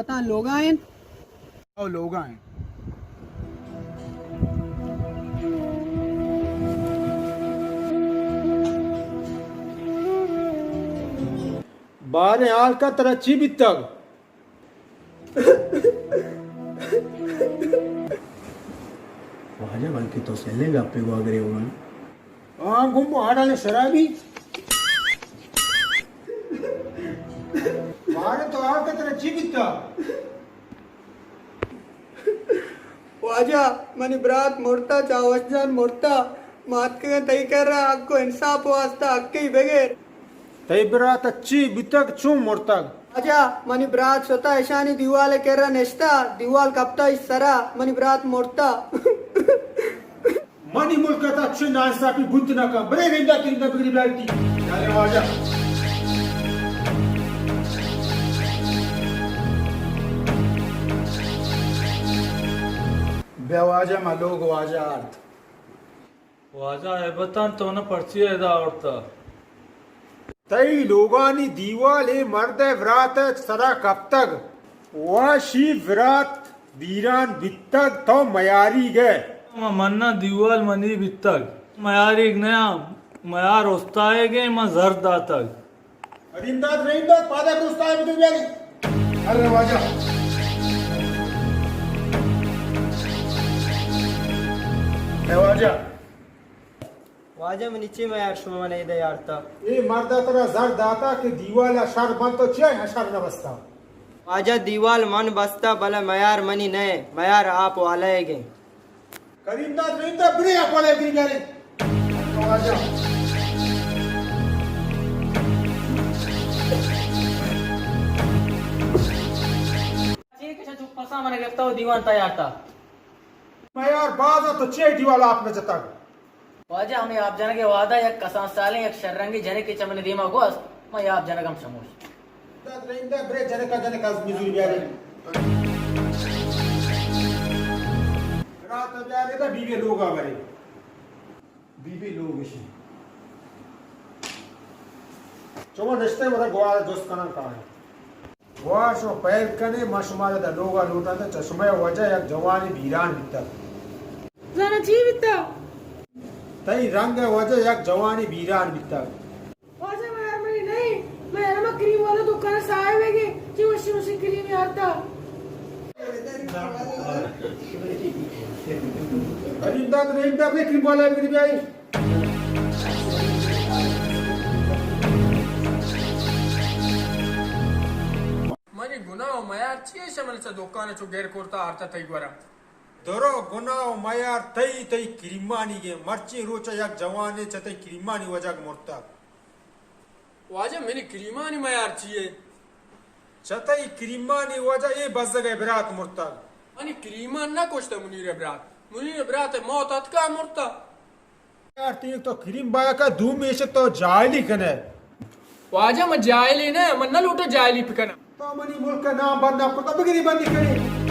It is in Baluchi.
پتاں لوگا انت۔ او لوگا انت۔ باریں حال کا ترا چی بیتگ؟ واجہ بلکہ تو سیلیں گپے گوا گرے ہوگا۔ آ گم آڑا شرابی۔ باریں تو حال کا ترا چی بیتگ؟ واجہ، منی برات مرتا، چاوش جان مرتا، ما اتکگاں تئی کرا حق و انصاف واسطہ، حقی بگر۔ تئی برات چی بیتگ، چون مرتگ؟ واجہ، منی برات شتا اشانی دیوال کرا نشتا، دیوال کپتا اش سرا، منی برات مرتا۔ منی ملک ء تھا چہ ناانصافی بوت نہ کن۔ برے رندا ترندا بگری بیاری تی۔ یارے واجہ۔ بیا واجہ، ما لوگ واجہ آرت۔ واجہ، اے بتان تو نہ پرچی ادا آورتا؟ تئی لوگانی دیوال اے مرد ء برات ء سرا کپتگ۔ واشی برات بیران بیتگ، تو میاریگ ئے۔ من مناں دیوال منی بیتگ، میاریگ نیاں، میار استائیگ ایں، من زر داتگ۔ رحیم داد، رحیم داد، پادے استائے بدو بیاری۔ ارے واجہ۔ اے واجہ۔ واجہ منی چی میار شما من ایدے یارتا؟ اے مردا ترا زر داتا کہ دیوال ء شر بنت، تو چیا شر نہ بستا؟ واجہ دیوال من بستا، بلے میار منی نئے، میار آپ والے گے۔ کریم داد، رحیم داد، برے آپ والے گے یارے۔ واجہ۔ چی کہ چپ پسا من گپتا و دیوان تیار تا۔ میار باز تو چے دیوال آپ نہ جتگ؟ واجہ، ہمے آپ جنگ ء وہدا یک کسان سالیں یک شررنگیں جنکے چہ منی دیما گوست، من اے آپ جنگ ہم شموش۔ داد رحیم داد، برے جنکا جنک از مزوری بیارے۔ برات بیارے دا بی بی لوگا برے۔ بی بی لوگ اشی۔ چما نشتے ودا گوار جست کنن کارے۔ گوار شما پہل کنے، ما شمارا دا لوگا لوٹاں، چہ شمئے وجہ یک جوانے بیران بیتگ۔ زانا چی بیتگ؟ تئی رنگ ء وجہ یک جوانے بیران بیتگ۔ واجہ میار منی نہیں، میار ما کریم والا دکان صاحب ہے گے، چی وشی وشی کریم یارتا۔ کریم داد، رحیم داد، کریم والا کریم آئی۔ منی گناہ و میار چیے؟ شمن چہ دکان چو گر کرتا آرتا تئی گورا۔ درو گناہ و میار تئی، تئی کریمانی گے۔ مرچی روچا یک جوانے چہ تئی کریمانی وجہ مرتگ۔ واجہ منی کریمانی میار چیے؟ چہ تئی کریمانی وجہ اے بزگ ء برات مرتگ۔ منی کریمان نہ کشتہ منیر ء برات۔ منیر ء برات ء موت اتکا مرتہ۔ یار تئی تو کریم بایا کا دوم ایش تو جاہلی کنے۔ واجہ من جاہلی نہ، من نہ لوٹو جاہلی پکنم۔ تو منی ملک ء نام بدنام کرتا، بگری بندی کنے۔